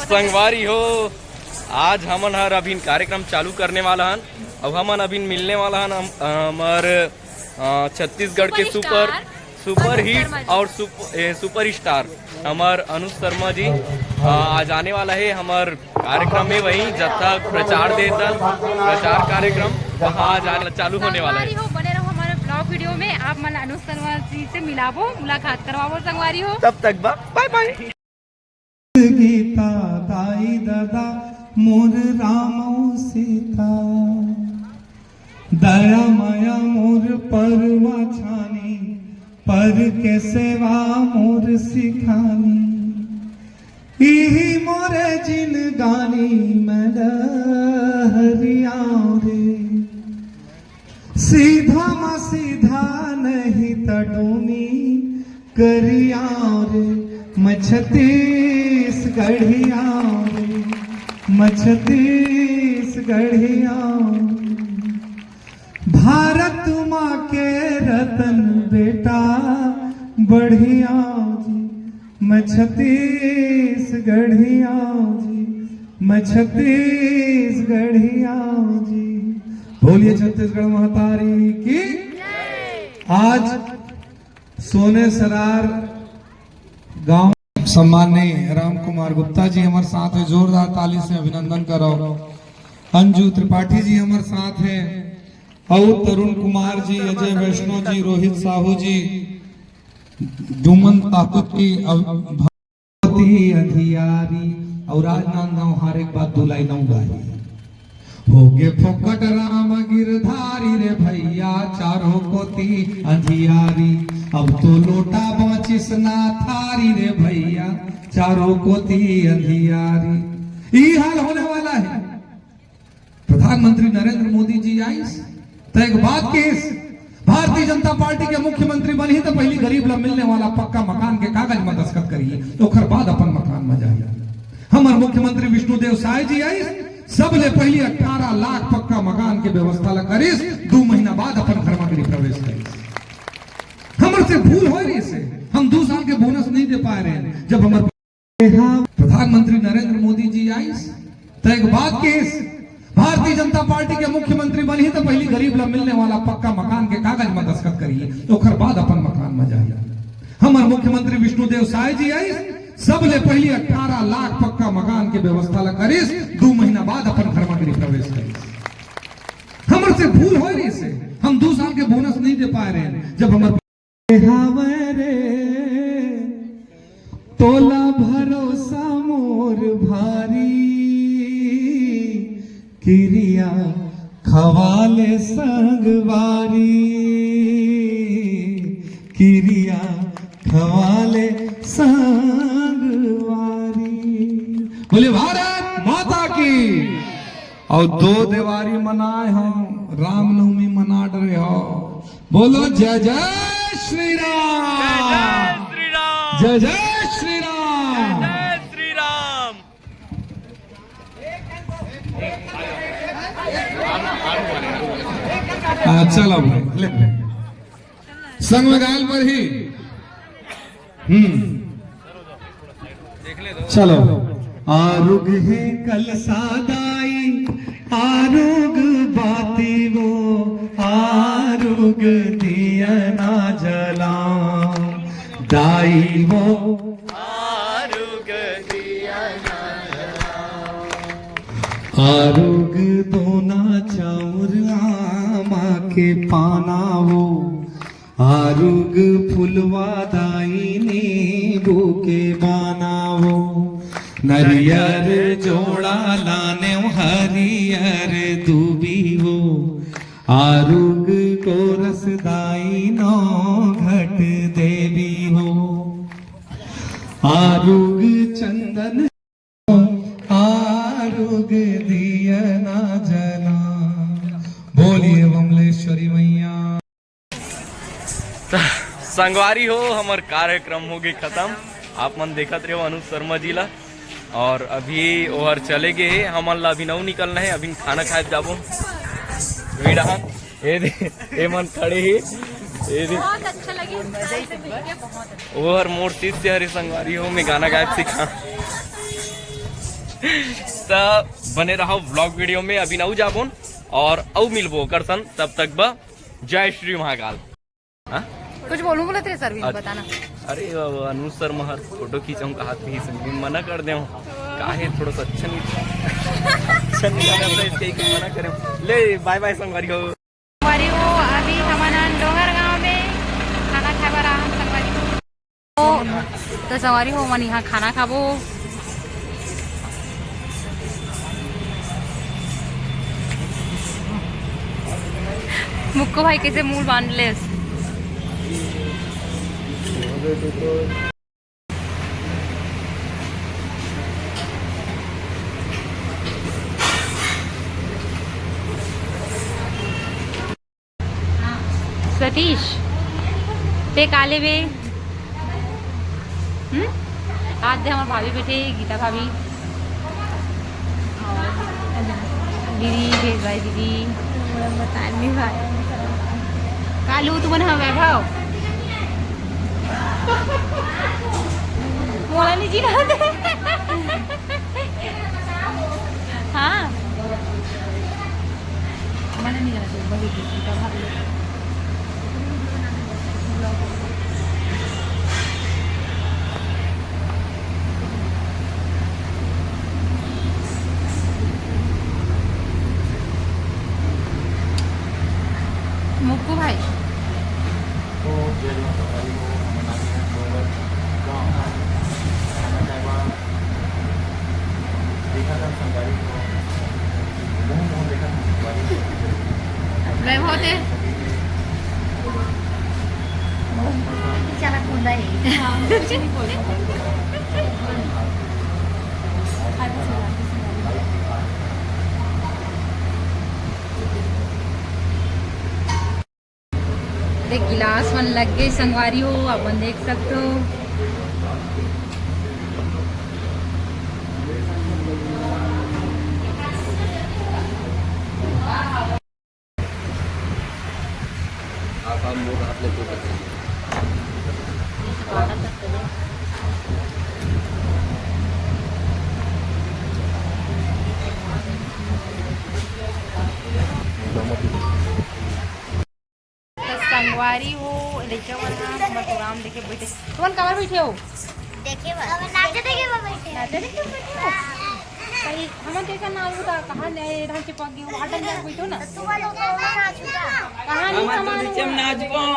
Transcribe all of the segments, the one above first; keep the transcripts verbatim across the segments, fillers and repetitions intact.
संगवारी हो, आज हमन हर अभिन कार्यक्रम चालू करने वाला हन। अब हमन अभिन मिलने वाला हन हम, हमर, अ, छत्तीसगढ़ के सुपर, सुपर हिट और सुप-, ए, सुपर स्टार हमर अनुज शर्मा जी, अ, आज आने वाला है हमर कार्यक्रम में। वही जब तक प्रचार देता, प्रचार कार्यक्रम वहाँ आज आना चालू होने वाला है। संगवारी हो, बने रहो हमारे ब्लॉग वीडियो में। आप मन अनुज शर्मा जी से मिलाबो, मुलाकात करवाबो संगवारी हो। तब तक बा-, बाय बाय। गीता, दाई ददा, मोर राम अउ सीता, दया माया मोर परवा छानी, पर के सेवा मोर सिखानी, इही मोर जिनगानी मैं डहरियाव रे। सीधा म सीधा नहीं त डोमी करियाव रे, मैं छत्तीसगढ़ियाव रे, मैं छत्तीसगढ़ियाव रे। भारत माँ के रतन बेटा बढ़ियाव जी, मैं छत्तीसगढ़ियाव जी, मैं छत्तीसगढ़ियाव जी। बोलिए छत्तीसगढ़ महतारी की। आज सोनेसरार गांव सम्माननीय राम कुमार गुप्ता जी हमर साथ हे, जोरदार ताली से अभिनंदन करो। अंजू त्रिपाठी जी हमर साथ हे, अउ तरुण कुमार जी, अजय वैष्णव जी, रोहित साहू जी, डूमन ताकुत की अव-, भगवती अंधियारी। अउ राजनांदगांव हर एक बात दो लाइन अउ गाही। होगे फोकट राम गिरधारी रे भैया, चारों कोती अंधियारी। अब तो लोटा बाँचिस ना थारी रे भैया, चारों कोती अंधियारी। ई हाल होने वाला है। प्रधानमंत्री नरेंद्र मोदी जी आइस, त एक बात किस, भारतीय जनता पार्टी के मुख्यमंत्री बनही त पहली गरीब ला मिलने वाला पक्का मकान के कागज म दस्तखत करही, ओकर बाद अपन मकान म जाही। हमर मुख्यमंत्री विष्णुदेव साय जी आइस, सबले पहली अठारह लाख पक्का मकान के व्यवस्था ला करिस, दू महीना बाद अपन घर म गृह प्रवेश करिस। हमर से भूल हो रही से, हम दू साल के बोनस नहीं दे पाए रहे, जब हमर प्रधानमंत्री नरेंद्र मोदी जी आइस, त एक बात किस, भारतीय जनता पार्टी के मुख्यमंत्री बनही त पहली गरीब ला मिलने वाला पक्का मकान के कागज म दस्तखत करही, ओकर बाद अपन मकान म जाही। हमर मुख्यमंत्री विष्णुदेव साय जी आइस, सबले पहली अठारह लाख पक्का मकान के व्यवस्था ला करिस, दू महीना बाद अपन घर म गृह प्रवेश करिस। हमर से भूल हो रही से, हम दू साल के बोनस नहीं दे पाए रहे, जब हमर हावय रे, तोला भरोसा मोर भारी, किरिया खवाले संगवारी, किरिया खवाले संगवारी। बोले भारत माता की। अउ दो देवारी मनाए हो, रामनवमी मना डरे हो। बोलो जय जय श्री राम। जय जय श्री राम। जय जय श्री राम। जय जय श्री राम। हाँ, चलो भाई, ले भाई। संग में गायल पर ही। हम्म। चलो। आरुग हे कलसा दाई, आरुग बाती वो, आरुग दिया ना जला, दाई वो। आरुग दिया ना जला। आरुग दोना चाउर आमा के पाना वो, आरुग फुलवा दाई नींबू के बनावो, नरियर जोड़ा लाने हरियर दूबी वो, आरुग को रसदाई नौ घट देवी हो, आरुग चंदन आरुग दिया ना जला। बोलिए बमलेश्वरी मैया। त संगवारी हो, हमर कार्यक्रम हो गए खत्म। आप मन देखत रहो अनुज शर्मा जी ला, और अभी ओहर चले गए हे, हमन ला अभी नौ निकलना है, अभी खाना खाए जाबो। भीड़ हा, ए दे, ए मन खड़े ही, ए दे। बहुत अच्छा लगे, सारे से मिलके बहुत अच्छा। ओहर मोर शिष्य हरे संगवारी हो, मैं गाना गायब सीखा। त बने रहो vlog video में, अभी नऊ जाबोन और अऊ मिलबो ओकर सन। तब तक बा जय श्री महाकाल। हाँ? कुछ बोलूं बोला तेरे सर भी अच्छा। बताना। अरे वो, वो अनुज सर महर फोटो खींचाऊं कहा थी, इसलिए मना कर दे हूँ। काहे थोड़ा सा अच्छा नहीं, अच्छा नहीं लगा था, इसके ही मना करे। ले bye bye संगवारी हो। संगवारी हो, अभी हमन डोंगरगांव में खाना खाए बर आए हन संगवारी हो। तो, तो संगवारी हो, हमन यहाँ खाना खाबो। मुक्को भाई कैसे मुंह बांध लेस? सतीश, ते का लेबे? हम्म? आज दे हमर भाभी बैठे, गीता भाभी। दीदी, भेज भाई दीदी। मोला बता नहीं भाई। कालू तुमन ह वैभव। मोला नहीं चिन्हा दे। हाँ। मना नहीं करना चाहिए, बड़ी दीदी का भाग ले। मुक्कू भाई। तो जय माता काली हो, हमन आ गए हैं डोंगर गाँव। खाना खाए बाद देखा था संगवारी हो, मुंह मुंह देखा था संगवारी हो। वैभव ते। बेचारा कुंदा है। हाँ, कुछ नहीं बोल सकता। देख, गिलास मन लग गए संगवारी हो, अपन देख सकते हो। आप, आप मोर हाथ में कोई पकड़ लीजिए। तो संगवारी हो, लइका मन ह हमर प्रोग्राम देखे बैठे। तुमन काबर बैठे हो? देखे बर। नाचे देखे बर बैठे। नाचे देखे बर बैठे हो? कहीं हमन कैसा नाच बता, कहाँ ले ढंग के पग गयो, हटन जा बैठो ना। तू वाला तो नाच बता। कहाँ नहीं हमन तो सामान नीचे में हुआ? नाच पाऊँ।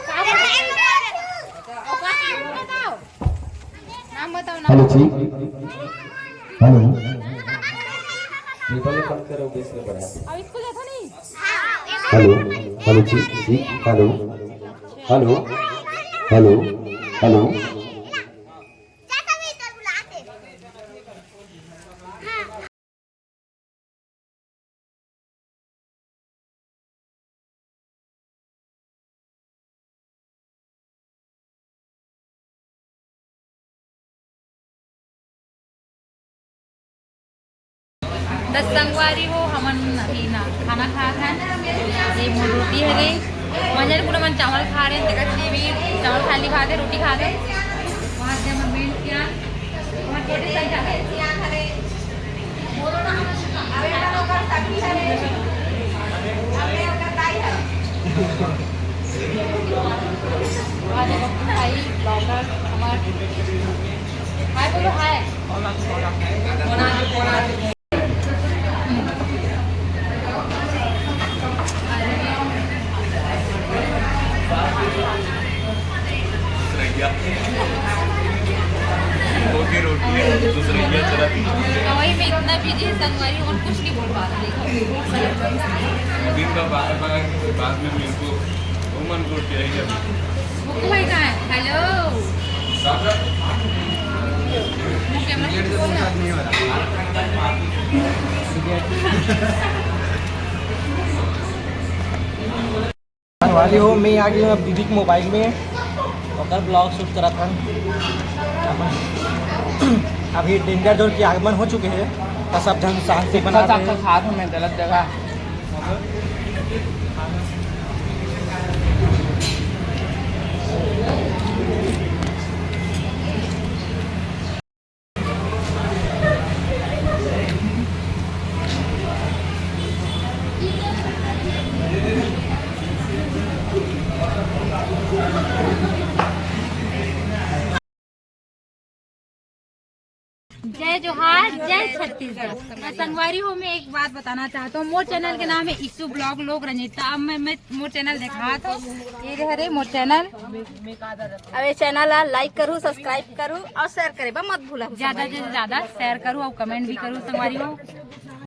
का बताओ? औकात नाम बताओ। नाम बताओ ना। हेलो जी। हेलो। ये पहले बंद करो, बेस में बढ़ा। अब इसको देखो नहीं। हेलो, हेलो जी, जी, हेलो, हेलो, हेलो, हेलो। त संगवारी हो, हमन अभी ना खाना खात हन। ये मोर रोटी हरे। मंझन कुन हमन चावल खा रहे हैं, देखत हन भी चावल खा ली, भात है, रोटी खा दे। वहाँ से हमर बेंच के आन, हमर छोटे संग जाते हैं। वहाँ देखो भाई, ब्लॉगर हमारे। हाय बोलो, हाय। दूसरा क्या? ओके, रोटी है, दूसरा क्या चला? वही मैं इतना बिजी है संगवारी, और कुछ नहीं बोल पा रहा। देखो, दिन का बारह बजे के बाद में मेरे को वो मन को क्या ही अभी। मुक्कू भाई कहाँ है? हेलो। वो कैमरा से बोल रहा है। वाली हो, मैं आ गई हूँ अब दीदी के मोबाइल में, ओकर ब्लॉग शूट करत हन। अभी डेंजर जोन के आगमन हो चुके हैं, तो सब झन शांति बना रहे हैं। खात हूँ मैं गलत जगह। जोहार, जय छत्तीसगढ़। मैं संगवारी हो, मैं एक बात बताना चाहता हूँ। मोर चैनल के नाम है इशू ब्लॉग लोग रंजीता। अब मैं, मैं मोर चैनल दिखात हूँ। ये हरे मोर चैनल। अब ये चैनल ला लाइक करू, सब्सक्राइब करू और शेयर करे बा मत भूला। ज्यादा से ज्यादा शेयर करू और कमेंट भी करू संगवारी हो।